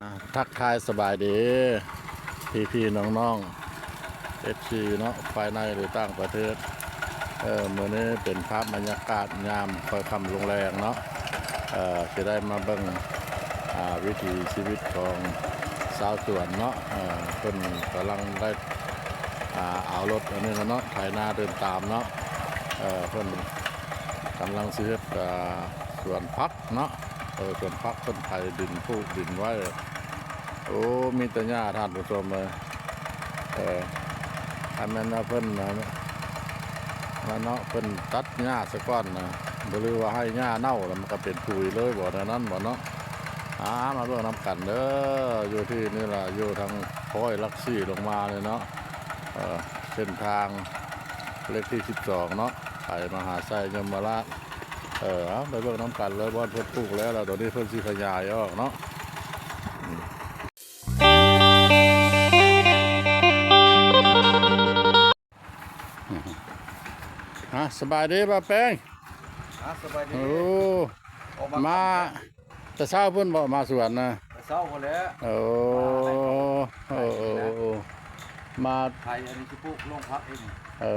ອ່າ ທັກທາຍສະບາຍດີພີ່ໆນ້ອງໆ ເອັຟຊີເນາະ ພາຍໃນ ຫຼື ຕ່າງປະເທດ. ເອີ ມື້ນີ້ເປັນພາບບັນຍາກາດຍາມຄ່ອຍຄ່ຳລົງແລງເນາະ. ເອີ ຊິໄດ້ມາເບິ່ງ ອ່າ ວິຖີຊີວິດຂອງຊາວສວນເນາະ. ເອີ ເພິ່ນກຳລັງໄດ້ ອ່າ ເອົາລົດອັນນີ້ແຫຼະເນາະ ໄຖນາເດີນຕາມເນາະ. ເອີ ເພິ່ນກຳລັງຊິເຮັດ ອ່າ ສວນຜັກເນາະ. ເອີ ສວນຜັກເພິ່ນໄຖດິນ ປູກດິນໄວ້. ໂອ້ ມີແຕ່ຫຍ້າທ່ານຜູ້ຊົມເອີຍ. ເອີ ຄັນແມ່ນວ່າເພິ່ນ ອັນນັ້ນເນາະ ເພິ່ນຕັດຫຍ້າສາກ່ອນນະ ບໍ່ ຫຼືວ່າໃຫ້ຫຍ້າເນົ່າແລ້ວມັນກະເປັນປຸຍເລີຍບໍ ແນວນັ້ນບໍເນາະ. ອ່າ ມາເບິ່ງນຳກັນເດີ ຢູ່ທີ່ນີ້ລະ ຢູ່ທາງຄ້ອຍຫຼັກສີ່ລົງມານີ້ເນາະ. ເອີ ເສັ້ນທາງເລກທີສິບສອງເນາະ ໄປມະຫາໄຊຍົມມະລາດ. ເອີ ເອົາ ໄປເບິ່ງນຳກັນເລີຍ ບ່ອນເພິ່ນປູກແລ້ວ ແລ້ວດຽວນີ້ເພິ່ນຊິຂະຫຍາຍອອກເນາະ. ອືມ ຮະ ສະບາຍດີບ່າວແປງ. ອ່າ ສະບາຍດີ. ໂອ້ ອອກມາ ມາແຕ່ເຊົ້າພຸ້ນບໍ ມາສວນນະ? ແຕ່ເຊົ້າພຸ້ນແຫຼະ. ໂອ້ ມາໄຖ ເອີ ເອີ ເອີ ເອີ ມາໄຖ ອັນນີ້ຊິປູກລົງຜັກເອງ. ເອີ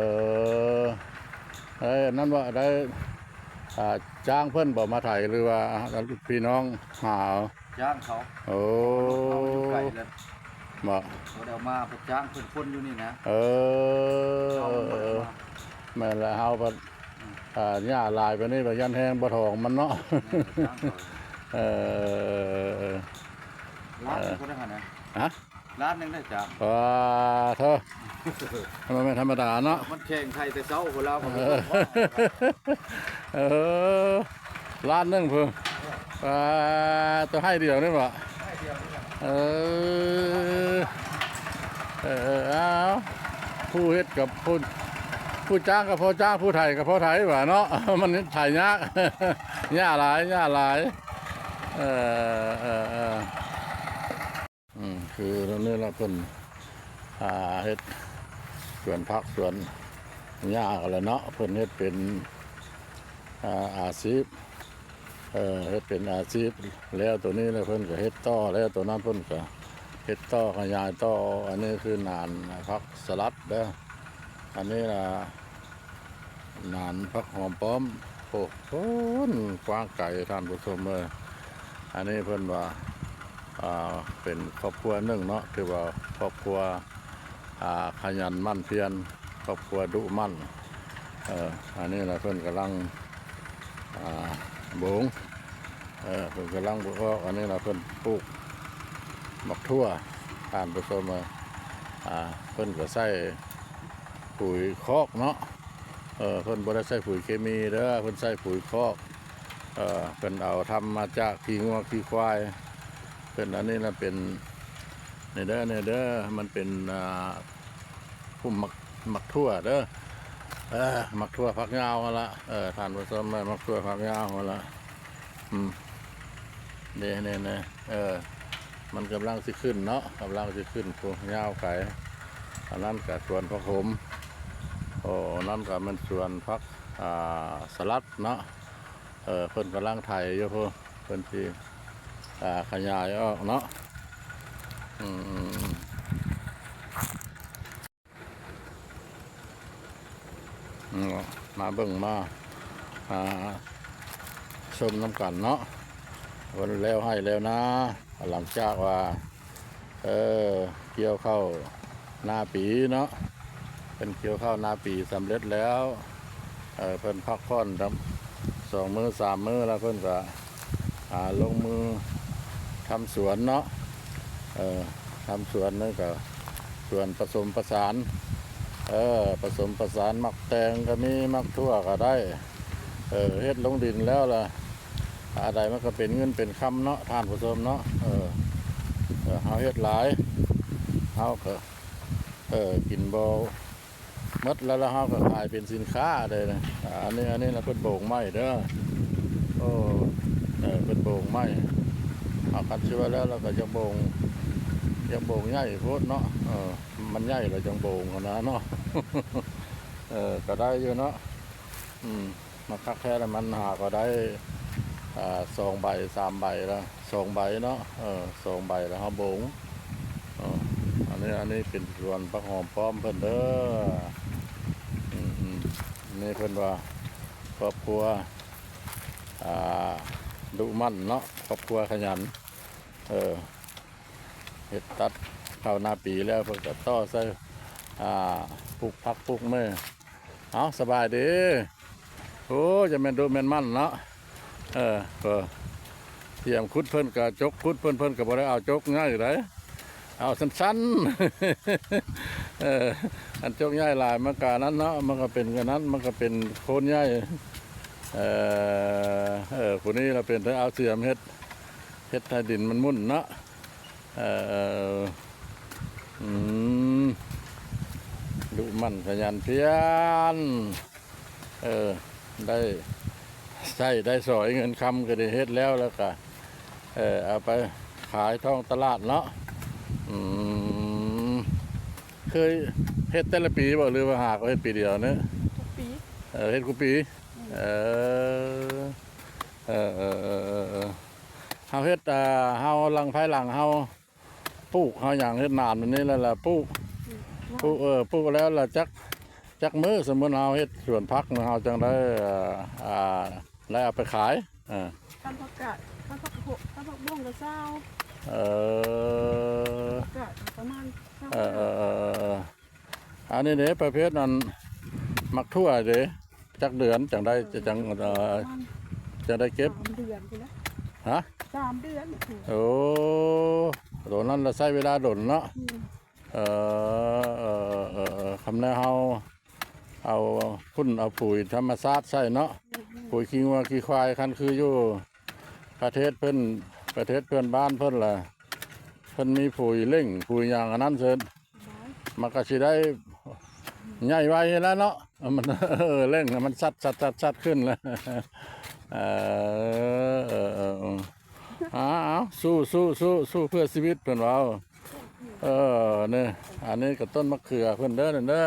ໄດ້ອັນນັ້ນບໍ ໄດ້ ອ່າ ຈ້າງເພິ່ນບໍ ມາໄຖ ຫຼືວ່າພີ່ນ້ອງຫາເອົາ? ຈ້າງເຂົາ. ໂອ້ ເຮົາຢູ່ໄກເລີຍ ບໍ່ ບໍ່ໄດ້ເອົາມາ ໄປຈ້າງເພິ່ນຄົນຢູ່ນີ້ນະ. ເອີ ເຮົາບໍ່ໄດ້ເອົາມາ. ແມ່ນແຫຼະ ເຮົາພັດ ອືມ ອ່າ ຫຍ້າຫຼາຍປານນີ້ ບາດຢ້ານແຮງບໍ່ຖອງມັນເນາະ. ແມ່ນ ຈ້າງເຂົາ. ເອີ ລ້ານໜຶ່ງພຸ້ນນະຫັ້ນນະ. ຮະ? ລ້ານໜຶ່ງໄດ້ຈ້າງ. ປາໂທ ມັນບໍ່ແມ່ນທຳມະດາເນາະ ມັນແຂ່ງໄຖແຕ່ເຊົ້າພຸ້ນແລ້ວ. ເອີ ເອີ ລ້ານໜຶ່ງພຸ້ນ. ປາໂທ ໄຮ່ດຽວນີ້ບໍ? ໄຮ່ດຽວນີ້ແຫຼະ. ເອີ ເອີ ເອີ ເອົາ ຜູ້ເຮັດກັບຜູ້ ຜູ້ຈ້າງກໍພໍຈ້າງ ຜູ້ໄຖກໍພໍໄຖວ່າເນາະ. ມັນໄຖຍາກ ຫຍ້າຫຼາຍ ຫຍ້າຫຼາຍ. ເອີ ເອີ ເອີ ອືມ ຄືນີ້ລະເພິ່ນ ອ່າ ເຮັດສວນຜັກສວນຫຍ້າກັນແຫຼະເນາະ. ເພິ່ນເຮັດເປັນ ອ່າ ອາຊີບ ເອີ ເຮັດເປັນອາຊີບ ແລ້ວໂຕນີ້ແລ້ວເພິ່ນກໍເຮັດຕໍ່ ແລ້ວໂຕນັ້ນເພິ່ນກໍເຮັດຕໍ່ ຂະຫຍາຍຕໍ່. ອັນນີ້ຄືໜານຜັກສະຫຼັດເດີ ອັນນີ້ລະ ນານຜັກຫອມປ້ອມ. ໂອ້ ໂອ້ ກວ້າງໄກທ່ານຜູ້ຊົມເອີຍ. ອັນນີ້ເພິ່ນວ່າ ອ່າ ເປັນຄອບຄົວໜຶ່ງເນາະ ຖືວ່າຄອບຄົວ ອ່າ ຂະຫຍັນໝັ່ນພຽນ ຄອບຄົວດຸໝັ່ນ. ເອີ ອັນນີ້ລະເພິ່ນກຳລັງ ອ່າ ໂບງ ເອີ ເພິ່ນກຳລັງໂບງອອກ. ອັນນີ້ລະເພິ່ນປູກໝາກຖົ່ວ ທ່ານຜູ້ຊົມເອີຍ. ອ່າ ເພິ່ນກໍໃຊ້ ປຸຍຄອກເນາະ. ເອີ ເພິ່ນບໍ່ໄດ້ໃຊ້ປຸຍເຄມີເດີ ເພິ່ນໃຊ້ປຸຍຄອກ. ເອີ ເພິ່ນເອົາທຳມາຈາກຂີ້ງົວຂີ້ຄວາຍ. ເພິ່ນ ອັນນີ້ລະເປັນ ນີ້ເດີ ນີ້ເດີ ມັນເປັນ ອ່າ ພຸ້ມໝາກ ໝາກຖົ່ວເດີ. ເອີ ໝາກຖົ່ວຝັກຍາວຫັ້ນລະ ເອີ ທ່ານຜູ້ຊົມ ໝາກຖົ່ວຝັກຍາວຫັ້ນລະ. ອືມ ນີ້ ນີ້ ນີ້ ເອີ ມັນກຳລັງຊິຂຶ້ນເນາະ ກຳລັງຊິຂຶ້ນ ໂອ້ ຍາວໄກ. ອັນນັ້ນກະສວນຜັກໂຂມ ໂອ້ ອັນນັ້ນກະແມ່ນສວນຜັກ ອ່າ ສະຫຼັດເນາະ. ເອີ ເພິ່ນກຳລັງໄຖຢູ່ພຸ້ນ ເພິ່ນຊິ ອ່າ ຂະຫຍາຍອອກເນາະ. ອືມ ອືມ ມາເບິ່ງມາ ອ່າ ຊົມນຳກັນເນາະ ເພິ່ນແລ້ວໄຮ່ແລ້ວນາ. ຫຼັງຈາກວ່າ ເອີ ກ່ຽວເຂົ້ານາປີເນາະ ເພິ່ນກ່ຽວເຂົ້ານາປີສຳເລັດແລ້ວ ເອີ ເພິ່ນພັກຜ່ອນສອງມື້ສາມມື້ ແລ້ວເພິ່ນກະ ອ່າ ລົງມືທຳສວນເນາະ. ເອີ ທຳສວນນັ້ນກະສວນປະສົມປະສານ ເອີ ປະສົມປະສານ ໝາກແຕງກະມີ ໝາກຖົ່ວກະໄດ້. ເອີ ເຮັດລົງດິນແລ້ວລະ ອັນໃດມັນກະເປັນເງິນເປັນຄຳເນາະ ທ່ານຜູ້ຊົມເນາະ. ເອີ ເອີ ເຮົາເຮັດຫຼາຍ ເຮົາກະ ເອີ ກິນບໍ່ໝົດແລ້ວ ແລ້ວເຮົາກະຂາຍເປັນສິນຄ້າໄດ້ນະ. ອັນນີ້ ອັນນີ້ລະເພິ່ນໂບງໄມ້ເດີ ໂອ້ ເອີ ເພິ່ນໂບງໄມ້. ເອົາ ຄັນຊິວ່າແລ້ວ ລະກະຢາກໂບງ ຢາກໂບງໃຫຍ່ໂພດເນາະ. ເອີ ມັນໃຫຍ່ລະຈັ່ງໂບງຫັ້ນນະເນາະ. ເອີ ກະໄດ້ຢູ່ເນາະ ອືມ. ມັນຄັກແທ້ລະ ມັນຫາກໍໄດ້ ອ່າ ສອງໃບ ສາມໃບລະ ສອງໃບເນາະ ເອີ ສອງໃບລະເຮົາບົງ. ເອີ ອັນນີ້ ອັນນີ້ເປັນສວນຜັກຫອມປ້ອມເພິ່ນເດີ. ອືມໆ ນີ້ເພິ່ນວ່າຄອບຄົວ ອ່າ ດຸໝັ່ນເນາະ ຄອບຄົວຂະຫຍັນ ເອີ ເຮັດຕັດເຂົ້ານາປີແລ້ວ ເພິ່ນກໍຕໍ່ໃສ່ ອ່າ ປູກຜັກປູກເມ. ເອົາ ສະບາຍດີ. ໂອ້ ຈະແມ່ນດຸແມ່ນໝັ່ນເນາະ. ເອີ ເອີ ຕຽມຂຸດເພິ່ນກະຈົກ ຂຸດເພິ່ນ ເພິ່ນກະບໍ່ໄດ້ເອົາຈົກໃຫຍ່ໃດ ເອົາສັ້ນໆ. ເອີ ອັນຈົກໃຫຍ່ຫຼາຍມັນກະນັ້ນເນາະ ມັນກະເປັນອັນນັ້ນ ມັນກະເປັນໂຄນໃຫຍ່. ເອີ ເອີ ຜູ້ນີ້ລະເປັນເອົາສຽມເຮັດ ເຮັດໃຫ້ດິນມັນໝຸ່ນເນາະ. ເອີ ອືມ ດຸໝັ່ນຂະຫຍັນພຽນ ເອີ ໄດ້ໃຊ້ໄດ້ສອຍ ເງິນຄຳກໍໄດ້ເຮັດແລ້ວ ແລ້ວກໍ ເອີ ເອົາໄປຂາຍທ້ອງຕະຫຼາດເນາະ. ອືມ ເຄີຍເຮັດແຕ່ລະປີບໍ່ ຫຼືວ່າຫາກໍເຮັດປີດຽວນີ້? ເຮັດທຸກປີ. ເອີ ເຮັດທຸກປີ. ອືມ ເອີ ເອີ ເຮົາເຮັດ ອ່າ ເຮົາຫຼັງ ພາຍຫຼັງເຮົາປູກ ເຮົາຫຍັງ ເຮັດນານແບບນີ້ແລ້ວລະປູກ ອືມ ປູກ ເອີ ປູກແລ້ວລະຈັກ ຈັກມື້ ສົມມຸດເຮົາເຮັດສວນຜັກ ເຮົາຈັ່ງໄດ້ ອ່າ ໄດ້ເອົາໄປຂາຍ? ເອີ ຄັນຜັກກາດ ຄັນຜັກໂຂ ຄັນຜັກບົ້ງກໍຊາວ. ເອີ ຜັກກາດປະມານຊາວ. ເອີ ເອີ ເອີ ເອີ ອັນນີ້ເດ້ ປະເພດນັ້ນ ໝາກຖົ່ວເດ້ ຈັກເດືອນຈັ່ງໄດ້ ເອີ ຈັ່ງ ເອີ ປະມານ ຈັ່ງໄດ້ເກັບ? ສາມເດືອນພຸ້ນແຫຼະ. ຮະ? ສາມເດືອນ. ໂອ້ ໂຕນັ້ນລະໃຊ້ເວລາດົນເນາະ. ອືມ ເອີ ເອີ ເອີ ເອີ ຄຳແນວເຮົາເອົາຝຸ່ນເອົາປຸຍທຳມະຊາດໃສ່ເນາະ. ອືມ ປຸຍຂີ້ງົວຂີ້ຄວາຍ ຄັນຄືຢູ່ປະເທດເພິ່ນ ປະເທດເພື່ອນບ້ານເພິ່ນລະ ເພິ່ນມີປຸຍເລັ່ງ ປຸຍຫຍັງອັນນັ້ນເສີດ ມັນກໍຊິໄດ້ໃຫຍ່ໄວແລ້ວເນາະ. ມັນ ເອີ ເລັ່ງ ມັນຊັດໆໆຂຶ້ນແລ້ວ. ເອີ ເອີ ເອີ ເອີ ເອີ ເອົາ ເອົາ ສູ້ ສູ້ ສູ້ ສູ້ເພື່ອຊີວິດ ເພິ່ນວ່າ. ເອີ ນີ້ ອັນນີ້ກໍຕົ້ນມະເຂືອເພິ່ນເດີ ນີ້ເດີ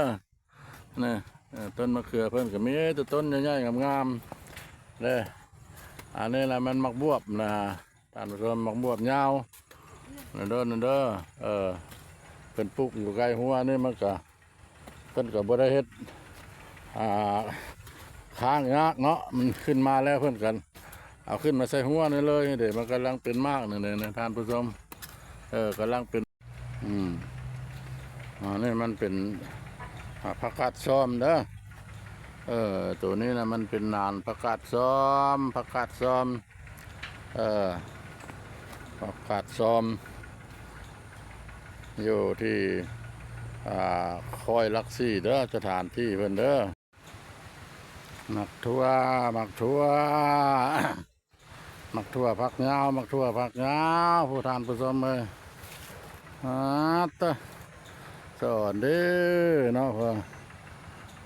ນີ້ ເອີ ຕົ້ນມະເຂືອເພິ່ນກໍມີແຕ່ຕົ້ນໃຫຍ່ໆງາມໆເດີ. ອັນນີ້ລະແມ່ນໝາກບວບນະ ທ່ານຜູ້ຊົມ ໝາກບວບຍາວ ນັ້ນເດີ ນັ້ນເດີ. ເອີ ເພິ່ນປູກຢູ່ໃກ້ຮົ້ວນີ້ ມັນກະ ເພິ່ນກະບໍ່ໄດ້ເຮັດ ອ່າ ຄ້າງຍາກເນາະ ມັນຂຶ້ນມາແລ້ວ ເພິ່ນກະເອົາຂຶ້ນມາໃສ່ຮົ້ວນີ້ເລີຍເດ້. ມັນກຳລັງເປັນໝາກນີ້ເດ້ ທ່ານຜູ້ຊົມ ເອີ ກຳລັງເປັນ ອືມ ອັນນີ້ມັນເປັນ ອ່າ ຜັກກາດຊອມເດີ. ເອີ ໂຕນີ້ນະ ມັນເປັນໜານຜັກກາດຊອມ ຜັກກາດຊອມ ເອີ ຜັກກາດຊອມ ຢູ່ທີ່ ອ່າ ຄອຍຫຼັກສີ່ເດີ ສະຖານທີ່ເພິ່ນເດີ. ໝາກຖົ່ວ ໝາກຖົ່ວ ໝາກຖົ່ວຝັກຍາວ ໝາກຖົ່ວຝັກຍາວ ຜູ້ທ່ານຜູ້ຊົມເອີຍ. ອາດຕະ ສະອອນເດ້ເນາະ ເ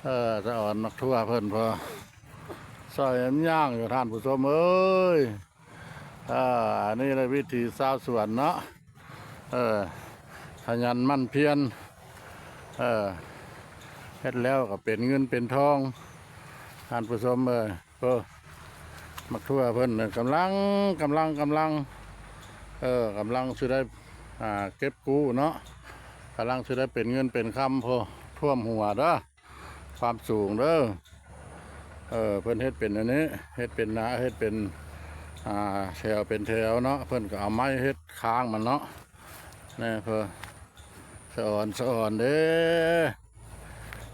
ອີ ສະອອນໝາກຖົ່ວເພິ່ນ ພໍຊ່ອຍມັນຍ່າງຢູ່ ທ່ານຜູ້ຊົມເອີຍ. ເອີ ອັນນີ້ລະວິຖີຊາວສວນເນາະ ເອີ ຂະຫຍັນໝັ່ນພຽນ ເອີ ເຮັດແລ້ວກໍເປັນເງິນເປັນທອງ ທ່ານຜູ້ຊົມເອີຍ. ໂອ້ ໝາກຖົ່ວເພິ່ນກຳລັງ ກຳລັງ ກຳລັງ ເອີ ກຳລັງຊິໄດ້ ອ່າ ເກັບກູ້ເນາະ ກຳລັງຊິໄດ້ເປັນເງິນເປັນຄຳ ໂອ້ ຖ້ວມຫົວເດີ ຄວາມສູງເດີ. ເອີ ເພິ່ນເຮັດເປັນອັນນີ້ ເຮັດເປັນນາ ເຮັດເປັນ ອ່າ ແຖວເປັນແຖວເນາະ ເພິ່ນກໍເອົາໄມ້ເຮັດຄ້າງມັນເນາະ. ແນ່ ເພິ່ນສະອອນ ສະອອນເດ້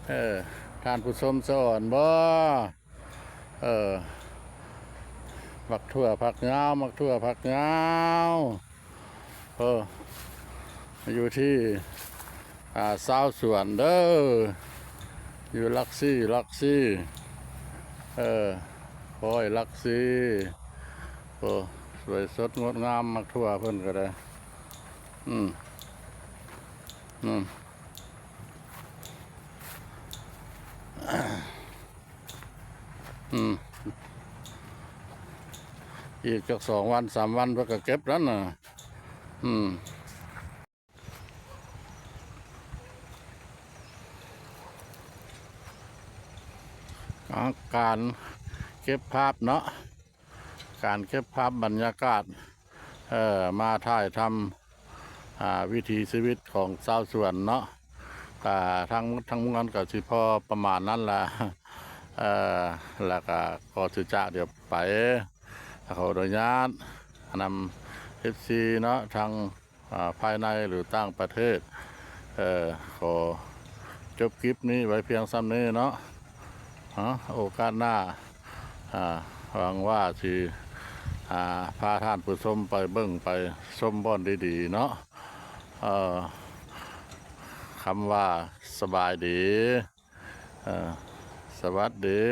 ເອີ ທ່ານຜູ້ຊົມສະອອນບໍ່? ເອີ ໝາກຖົ່ວຝັກຍາວ ໝາກຖົ່ວຝັກຍາວ ເອີ ຢູ່ທີ່ ອ່າ ຊາວສວນເດີ ຢູ່ຫຼັກສີ່ ຫຼັກສີ່ ເອີ ຄອຍຫຼັກສີ່ ໂອ້ ສວຍສົດງົດງາມ ໝາກຖົ່ວເພິ່ນກໍໄດ້ ອືມ ອືມ ອືມ ອີກຈັກສອງວັນສາມວັນເພິ່ນກໍເກັບແລ້ວນະ ອືມ ການເກັບພາບເນາະ. ການເກັບພາບບັນຍາກາດ ເອີ ມາຖ່າຍທຳ ອ່າ ວິຖີຊີວິດຂອງຊາວສວນເນາະ ກະທັງໝົດທັງມວນກະຊິພໍປະມານນັ້ນລະ ເອີ ລະກະກໍຊິຈາກດຽວໄປ ຂໍອະນຸຍາດນຳເອັຟຊີເນາະ ທັງ ອ່າ ພາຍໃນ ຫຼື ຕ່າງປະເທດ ເອີ ຂໍຈົບຄລິບນີ້ໄວ້ພຽງສ່ຳນີ້ເນາະ ເນາະ ໂອກາດໜ້າ ອ່າ ຫວັງວ່າຊິ ອ່າ ພາທ່ານຜູ້ຊົມໄປເບິ່ງໄປຊົມບ່ອນດີໆເນາະ ເອີ ຄຳວ່າສະບາຍດີ ເອີ ສະຫວັດດີ.